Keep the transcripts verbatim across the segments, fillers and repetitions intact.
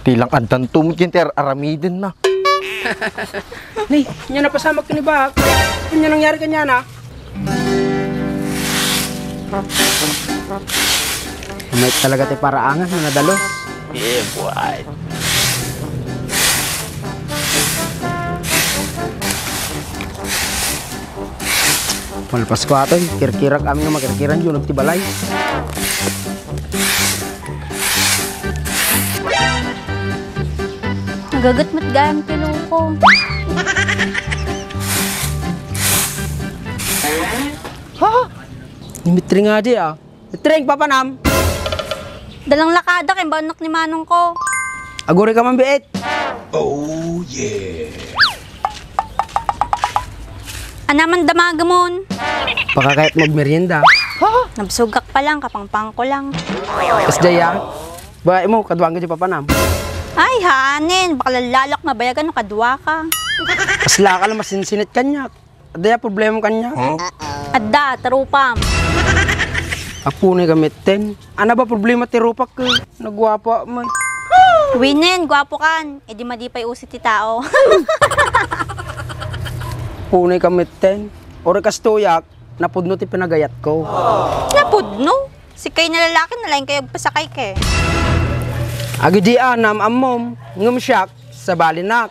Ti lang addan tumit ken ti ar-aramidenna. Ni, nia napasamak ken ni Baak. Ania nangyari kaniana? May talaga ti paraangan nga nadalus. Yeah, boy. Malpas ko atoy, kirkirak amin nga makirkiran, yun ti balay. Nagagat met gayam ti loko. Ha? Ni Mitring adi, ah. Mitring, papanam. Dalang lakada ken baonnak ni manong ko. Aguri ka man, biit. Oh, yeah. Ania man damagemon? Pakakayat mo agmerienda. Nabsugak pa lang, kapangpangko lang. Kasdiay, ah. Babae mo, kaduang ka di papanam. Ay, haanen. Baka lalak mabayagan no kadua ka. Kasla ka lang masinsinit kaniak. Adda problema kaniak? Adda, tarupam. Apo ni kamitten. Ania ba problema ti rupak, eh? Naguapo man. Winen, guapo kan. E di madi pay usit ti tao. Apo ni kamitten. Uri kastoyak, napudno ti pinagayatko. Napudno? Sikay na lalaki, nalaing kayo agpasakay ke. Agidi a, nam-ammom, ngem siak, sabalinak.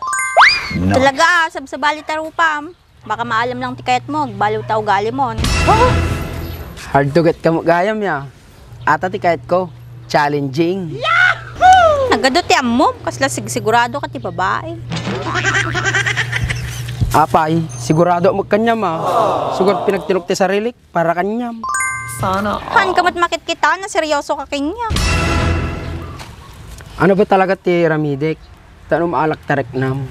Talaga, ah, sabsabali tarupam. Baka maalam lang ti kayat mo, agbaliw ta ugali mon. Hard to get ka mo gayam ya. Ata ti kayat ko, challenging. Nagadu ti ammom, kasla sigsigurado ka ti babae. Apay, sigurado mo kanyam, ah. Sugar pinagtinok ti sarilik para kanyam. Sana. Han ka met makitkita na seryoso ka kanya. Ano ba talaga ti ramidek? Tano maalak ta riknam.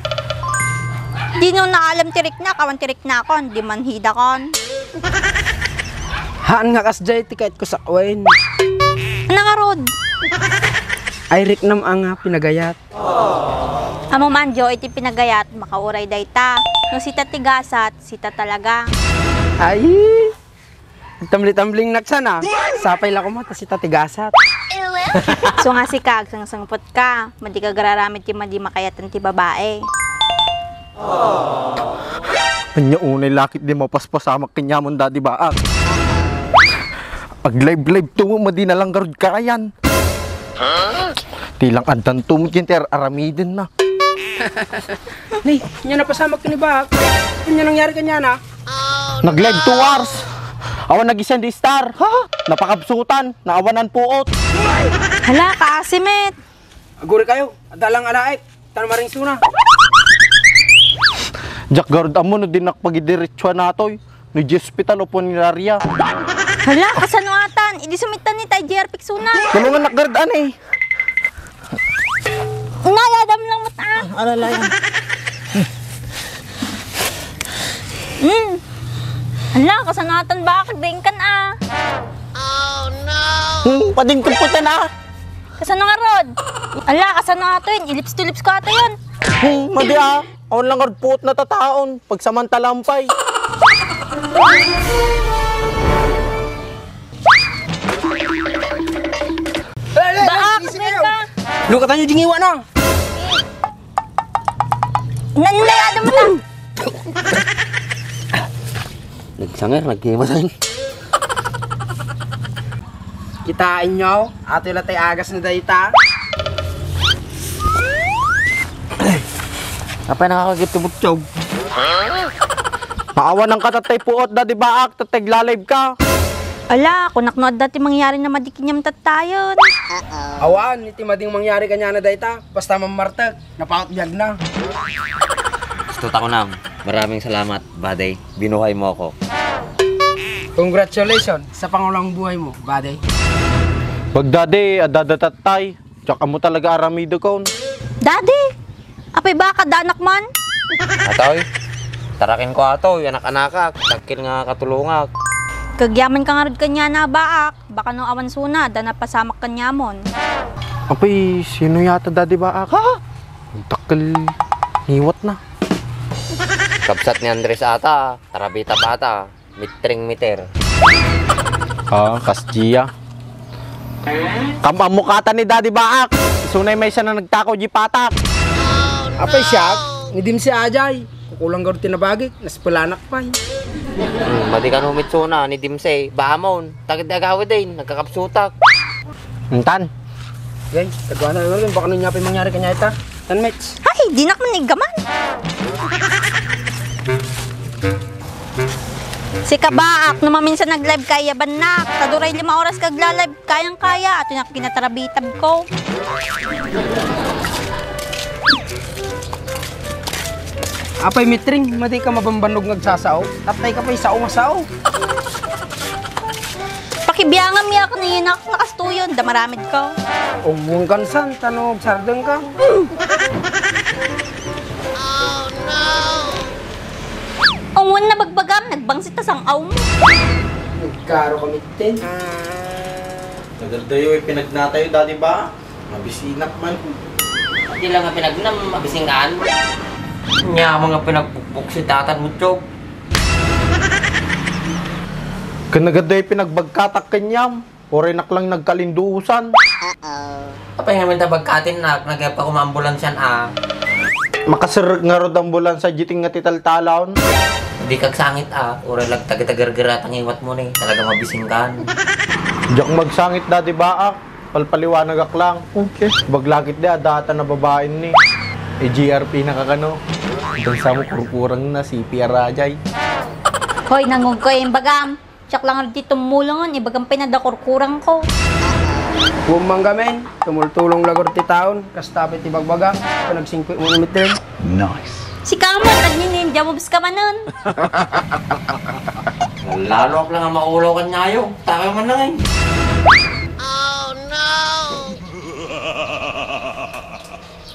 Dino naalam ti riknak, awan ti riknakon, di man hidakon. Haan nga kasdiay ti kayat ko sakwen. Ano nga rod? Ay riknam a nga pinagayat. Amo man, Joe, iti pinagayat, makauray dayta. No sita ti gasat, sita talaga. Ay! Tambli-tambling naksana. Sapay la koma ta sita ti gasat. So nga sika, agsangsangpet ka. Madi ka gararamid ti madi makayatan ti babae. Ania unay lakit di mapaspasamak kenyamon, Daddy Baak. Ag-live-live to, madi na lang garud kayan. Ti lang addan tumit ken ti ar-aramidenna. Ni, ania napasamak ken ni Baak? Ania nangyari kaniana? Nag-live two hours. Awan nag-send star. Ha? Napakabsutan. Naawanan puot. Hala, kaasi met. Aguri kayo. Adda lang alaek. Tan maringsuna. Diak garud ammo no dinak pagidiretsuan natoy. No di ospital o punerarya. Hala, kasano atan? Idi sumitan ni tay J R Pixuna. Tulungan nak garud, ani. Nay, adam lang met, ah. Alalay. Hmm. Hala, kasano atan ba? Kagdengkan, ah. Hmm, padingkot ko tan, ah. Kasano nga rod? Ala, kasano ato yun? Ilips to lips ko ato yun. Hmm, madi ah. Awan lang nga rod puot na tataon. Pagsamantalampay. Baak, gising kayo. Lukatan nyo, jingiwa na. Nanlay, adam mo na. Nagsanger, nagkimasan. Kitaan nyo, ato la tay agas na dayta. Apay nakakagit ti butchog? Maawanan ka tatay puot, Daddy Baak, tatay agla-live ka. Ala, kunak no adda ti mangyari na madi kaniam tattayon. Awan, iti mading mangyari kaniana dayta, basta mammartek. Napaut biag na. Gusto ta kunam. Maraming salamat, buddy. Binuhay mo ako. Congratulations sa pangulang buhay mo, buddy. Bagdadi, adada tattay. Tsak amo talaga aramidekon. Daddy! Apay ba ka danak man? Atoy, tarakin ko atoy, anak-anakak, dakkel nga katulongak. Kagyaman ka ngarud kaniana, Baak. Baka no awan suna, da napasamak kaniamon. Apay, sino yata, Daddy Baak? Ha? Dakkel ngiwat na. Kabsat ni Andres ata, tarabita bata, mitring miter. Ah, kasdiya. Kam-, ammok ata ni Daddy Baak. Sunay maysa na nagtakaw di patak. Apay siak, ni Dimsey ajay. Kukulang garud ti nabagik, naspelanak pay. Hmm, madi kano met suna, ni Dimsey, bahamon. Takit di agawid din, nagkakapsutak. Intan. Gay, kaduana na rin, baka nung pay mangyari kanya ita. Tan, Mets. Ay, dinak man igaman. Sika baak, no maminsan nag-live ka, iyabannak. Kaduray lima oras kag la-live, kayang-kaya. Ato nak pinatarabitab ko. Apay, Mitring, madi ka mabambannog nga agsasao. Taptay ka pay sao nga sao. Pakibiangam ya kaninak, nakastuyon, da maramid ka. Ugwang kansan, tano agsardeng ka. Ungwan na bagbagam, nagbangsit ta sang-aw mo. Nagkaro kami, Tin. Nagadayo, ipinagnatayo, dadi ba? Mabisinak man. Pati lang nga pinagnam, mabisingan. Nya, mga pinagbukbok si tatan mo, Chog. Ken nagadayo, pinagbagkatak kaniam. Uray nak lang nagkalinduusan. Apay ngamin ta bagkatin nak, nagyap ako maambulansyan a. Makasirrek ngarud ambulansya diay nga ti taltalon. Di kag sangit a, uray lagtagitagergerat ang iwat mo ni, talaga mabisingkan. Diak magsangit dadi baak, palpaliwanagak lang. Okay. Baglakit di, adda ata na babaen ni. E G R P na kakano. Itong samo kurkurang na, C P R ajay. Hoy, nangugkoy imbagam. Siak lang ti tumulongen, ibagam pay na da kurkurang ko. Bummang gamin, tumultulong lagur ti taon, kasta pay ti bagbaga, panagsingkwit mo umitren. Nice. Sika mo, tagnin ninja moves ka manen. Lalo ak lang ang maulaw kanyayo. Takay man lang eh.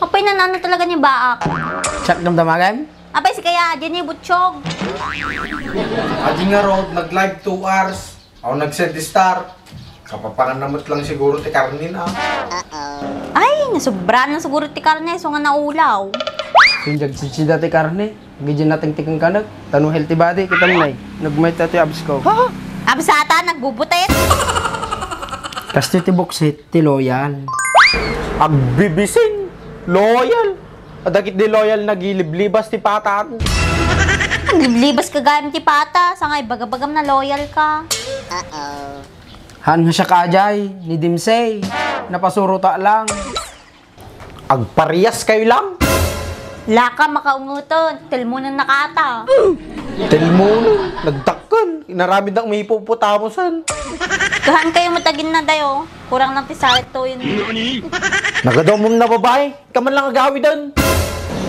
Apay na nano talaga ni baak. Siak damdamagan? Apay si kaya, Jenny Butchog. Adi nga road, nag-live two hours. Ako nag-send star. Kapapangan na met lang siguro ti karne na. Ay, nasubra na siguro ti karne, so nga naulaw. Sinjag sitsida ti karne. Gidin nating tikeng kanek. Tano healthy body, kita mo na eh. Nagmayta ti abs ko. Abs ata, nagbubutit. Kasto ti buksit, ti loyal. Agbibising, loyal. Adakit di loyal nagiliblibas ti patan. Liblibas ka gayam ti pata, sangay bagabagam na loyal ka. Haan nga siak ajay, ni Dimsey. Napasuro ta lang. Agparias kayo lang. Laka makaunguton, telmonen na kata. Telmonen, nagdakkel. Inaramid ang may puputamusan. Tuhan kayo matagin na dayo. Kurang lang ti salit to yun. Nagadamom na babae. Ka man lang agawiden.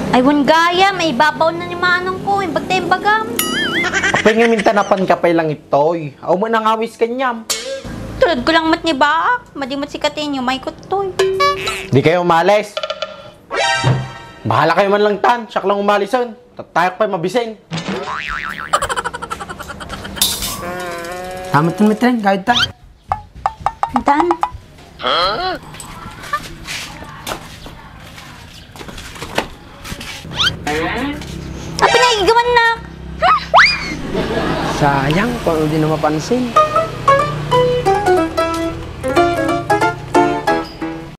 Ay, wan gayam, maibabaw na ni manong ko, imbag ta imbagam. Apay ngamin ta napan ka pay lang itoy. Aw man ang awis kanyam. Tulad ko lang met ni baak, madi met si Katinyo, may kuttoy. Di kayo umalis. Bahala kayo man lang tan, siak lang umalisen. Tatayak pay mabising. Tama to, Mitren, kahit ta. Tan? Apay nga igigaman na? Sayang, kung ano di na mapansin.